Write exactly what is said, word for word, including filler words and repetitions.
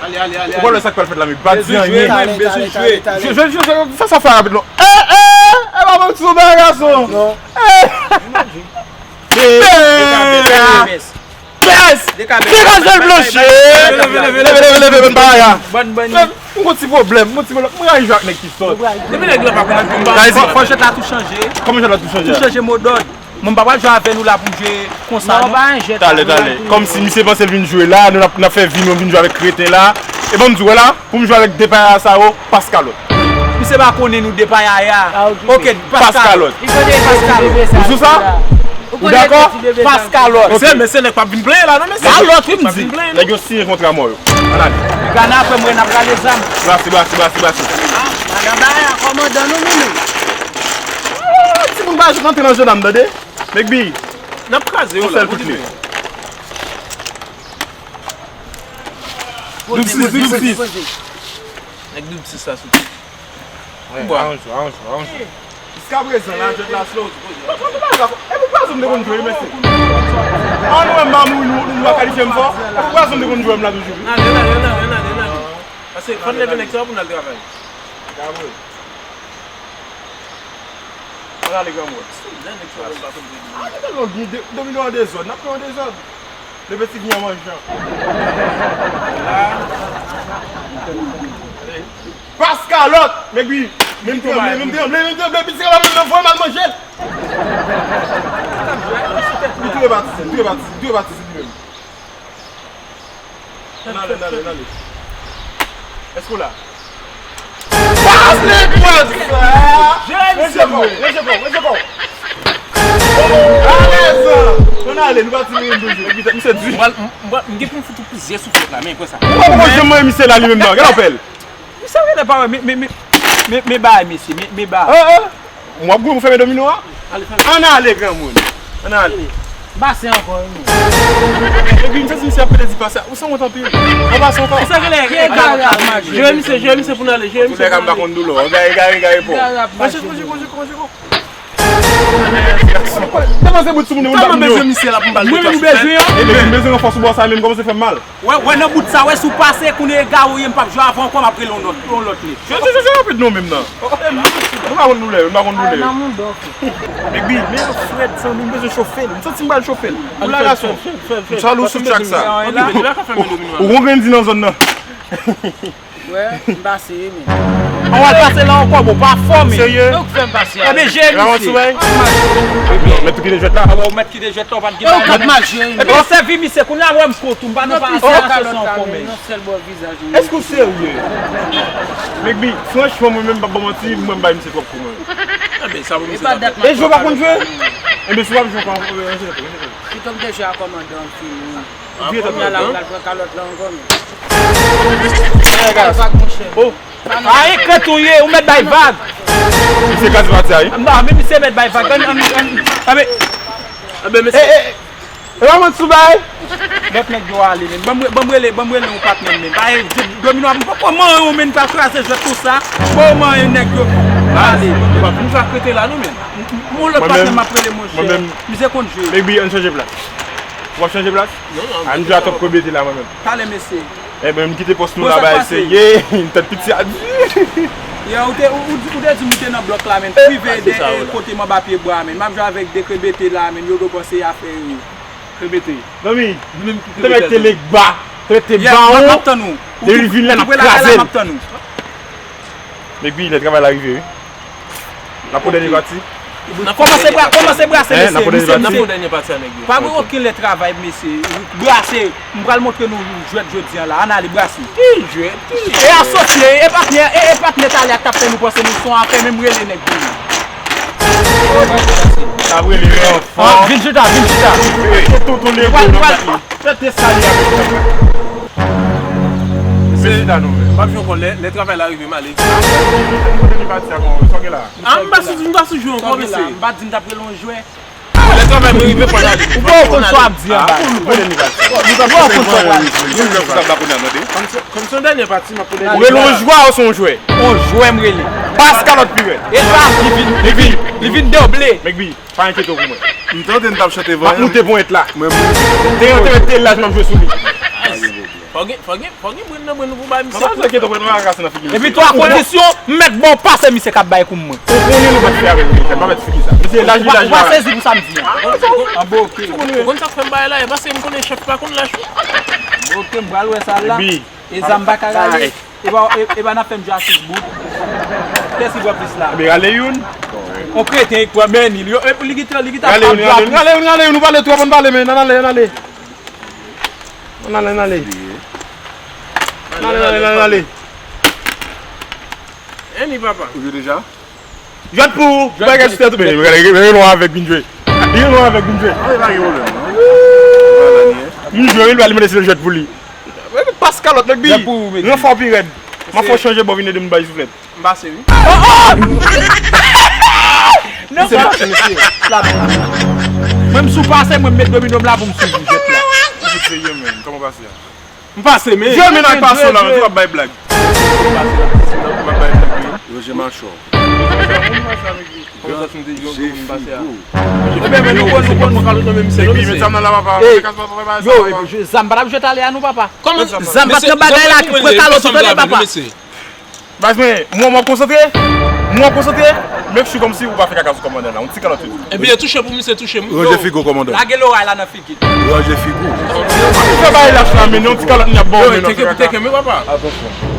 Ale, ale, ale. Ou pa wè sa k pral fèt la, men pa di anyen. Bezwen jwe, bezwen jwe. Jwe, jwe, jwe, jwe, fè sa fè rapid non. Eh, eh, eh, pa bon sou bagay gason. Non. Eh. Pès! Degaje l blanchi! Leve, leve, leve, leve, leve, leve, leve, m pa la. M gon ti pwoblèm, m gon ti pwoblèm. Mwen rayi jwe ak nèg ki sòt. Depi nèg lan pa konn ak konba. Fò jwèt la tou chanje. Kòman jwèt la tou chanje? Tou chanje modòd. Mwen m pa pral jwe avè nou la pou m jwe konsa non. Talè, talè. Kòmsi misye panse l vin jwe la, nou n ap, n ap fè vi nou, vin jwe avèk kreten la. E ban m di w la, pou m jwe avèk de payaya sa yo, pas kalòt. Misye pa konnen nou de payaya. Ah, ok. Ok, pas kalòt. Pas kalòt. Ou sou sa? Ou dakò? Pas kalòt. Ok. Mesye, mesye, nèg p ap vin plenyen la non, mesye. Kalòt, wi m di. Nèg yo siyen kontra mò yo. Ann ale. Gana apre mwen, n ap rale zam. Brase, brase, brase, brase. Ah, madan bagay la, kòmandan nou menm. Ah, timoun pa janm rantre nan jennanm, tande? Megbi. N ap kraze yo la, pou di vre. Doub sis, doub sis. Nèg doub sis la soti. Wi, aranj ou, aranj ou, aranj ou. Jiskaprezan, la jwèt la slow. Epi pwason m te konn jwe, mesye. An nou wè m pa mouri, nou, nou pa kalifye m fò. Epi pwason m te konn jwe m la toujou, wi. N ale, n ale, n ale, n ale, n ale. Paske fò n leve nèg sa yo pou n al travay. Gabo. Ann ale granmoun. Arete lòt, domino an dezòd, n ap pran an dezòd. Le petit vin an manjan. Pas kalòt! Megbi, men m tranble, men m tranble, men m tranble, piti sa pa menm nan fò, m al manje l. Li tou rebati, li tou rebati, li tou rebati, li menm. Ann ale, ann ale, ann ale. Èske w la? Pas li pran sa! Ranje kò w, ranje kò w, ranje kò w. Alèz! Ann ale, nou pati menm toujou. Epi tèt misye di. M pral, m, m pral, m gen pou m fout ou plizyè souflèt la, men pran sa. Ou pa poko janm manyen misye la li menm non. Gade w fè l. Misye genlè pa wè, men, men, men, men, men bagay mesye, men, men bagay. Ah, ah. M w ap goumen pou fèmen domino a? Ale, fèmen. Ann ale granmoun. Ann ale. Pase ankò wi. Epi m santi misye ap pete di pase. Ou sanwont anpil. Ann pase ankò. Misye genlè, genlè gare ap mache. Jere misye, jere misye pou n ale, jere misye pou n ale. Antouka m pa konn doulè w. Gare, gare, gare pou. Manje, manje, manje, manje. Depanse bout sou moun, moun pa bezwen misye la pou m ba l. Mwen menm bezwen an. Epi m bezwen ranfòse bò sa menm kòmanse fè m mal. Wè, wè nan bout sa, wè si w pase, kounye egare w ye, m p ap jwe avè w ankò, m ap rele yon lòt, yon lòt nèg. Jwe, jwe, jwe, jwe rapid non menm nan. Nou pa konn doulè, nou pa konn doulè. Baby, men frèt zanmi, m bezwen chofe l. M santi m pral chofe l. Ou la gason. M salye w sou tchak sa. Ou, ou konn grenn di nan zòn nan. Wè, m pase wi men. An w al pase la ankò, bon, pa fò men. Serye? Donk fè m pase a. Ebyen, jere misye. Mèt tou kite jwèt la. Ou mèt kite jwèt la, ou pa t gen bagay. Epi w sèvi misye, kounye a wè m kout ou, m pa nan pa asosye ankò men. Èske w serye? Megbi, franchman, mwen menm, m p ap ba w manti, mwen m bay misye twòp kou mwen. Ebyen, sa pou misye. E jwe w pa konn jwe? Ebyen, si w ap jwe, w pa konn jwe. Pito m te jwe a kòmandan, m fini. Kounye a la, m pral pran kalòt la ankò men. Kalòt vag, monchè. Oh. A, ekrèt ou ye, ou mèt bay vag. Misye kraze pati a, wi. Non, men misye mèt bay vag. Ann, ann, ann. Anben, mesye. E pa mwen sou bay. Lòt nèg yo ale, men. Ban m, ban m rele, ban m rele yon patnè m, men. Bay domino a, m poko manyen w, men, pa kraze jwèt konsa. Bon, manyen nèg yo. Ale. Ou pa vin jwe ak rete la, non, men. M, m, yon lòt patnè m ap rele, monchè. Misye konn jwe. Baby, ann chanje plas. W ap chanje plas? Non, non. Ann jwe a twòp kòb ete la, mwen menm. Talè, mesye. Ebyen, m kite pòs nou la, bay serye. Tèt piti a di. Yè, ou te, ou, ou, ou te di m ou te nan blòk la, men. Rive de, e, kote m anba pye bwa, men. M ap jwe avèk de krebete la, men. Yo do panse afè yo. Krebete. Zanmi, te mèt te legba. Te mèt te bawon. M ap tann ou. Depi l vin la, n ap kraze l. M ap tann ou. Baby, lè travay la rive, wi. N ap pran dènye pati. Kòmanse bra-, kòmanse brase, mesye. N ap pran dènye pati. N ap pran dènye pati a nèg yo. Pa gen okenn lè travay, mesye. Brase. M pral montre nou jwèt jodi a la. Ann ale brase. Ki jwèt? Ki jwèt? E asosye, e patnè, e, e patnè talè a k t ap fè nou panse nou se yon afè, men m rele nèg pou nou. N ap rele ranfò. Vin chita, vin chita. Pete tonton Lego nan tèt li. Pete sa li avèk. Vin chita nou menm. M ap jwe ankò lè, lè travay la rive, m ale. Sa w gen la? A, m pa sou, m pa sou jwe ankò, mesye. M pa t di m t ap rele yon jwè. Lè travay mwen rive, fò n ale. Ou pa konn sa w ap di anba. Ou pa konn sa w ap di. Kòm se yon dènye pati, m ap rele. Ou rele yon jwè ou se yon jwè? Yon jwè m rele. E sa, li vin, li vin, li vin doble. Megbi, pa enkyete w pou mwen. M tande n t ap chante vanyan. M ap moute ponyèt la. Mwen, mwen. Te yon te laj m ap jwe sou li. Fò gen, fò gen, fò gen brenn nan brenn pou bay misye. Mwen pa sa gen ton brenn nan rase nan figi misye. Epi twa kondisyon, m mèt ba w pase misye k ap bay kou m mwen. Ou konnen nou pa t fè avèk misye, pa mèt figi sa. Misye laj li laj li. Ou pa sezi pou sa m di an. Anbo oke. Ou konn sa k fè m bay la, e paske m konnen chèf pa konn lach wi. Anbo oke, m pral wè sa la. E zam pa ka rale. E pa, e, e pa n ap fè m jwe a sis bout. Kiyès ki pran plis la? Ebyen rale youn. On kreten ki pran men li. Yo, epi li gentan, li gentan ap jwe a plis. Rale youn, rale youn, rale youn, ou pale twòp, ann pale men, ann ale, ann ale. Ann ale, ann ale. Ann ale, ann ale, ann ale. Ann ale papa. Ou jwe deja? Jwèt pou ou. Jwèt pou ou. Bagay sou tèt ou. Men, men, men, men, avèk vin jwe. Li gen lwa avèk vin jwe. An, e pa gen pwoblèm non. Vin jwe, wi, li pral mande si l jwèt pou li. Pas kalòt, nèg bi. Jwèt pou ou, Medi. Ranfò pi rèd. M ap fè w chanje bò, vin ede m bay souflèt. M pase wi. Oh, oh! Non, se pase, mesye. Mwen, m sou pase, mwen, m met domino m la pou m swiv jwèt la. Ou fout serye, menn. Kòman pase a? M pase, men. Jwe, men, ak paso la, men, ou ap bay blag. Ou ap bay blag, wi. Roger Machò. Kòman sa, m te jwe, m pase a? Ebyen, men, nou konn, nou konn, nou konn, nou konn, men, mesye. Epi, men, zam nan la, papa. Yo, epi, zam pa t ap jwe talè a, non, papa. Kòman? Zam pa t nan bagay la, pran kalòt, ou tande, papa. Baz mwen, mwen, mwen konsantre. Mwen konsantre. Make sure kòmsi ou pa fè kaka sou kòmandan la. Yon ti kalòt tou. Ebyen, touche pou misye touche m. Ranje figo kòmandan. Lage loray la nan figi. Ranje figo. Fè bagay lach la, men yon ti kalòt n ap ba w, men nan fè kaka. Teke, teke, men papa. Atansyon.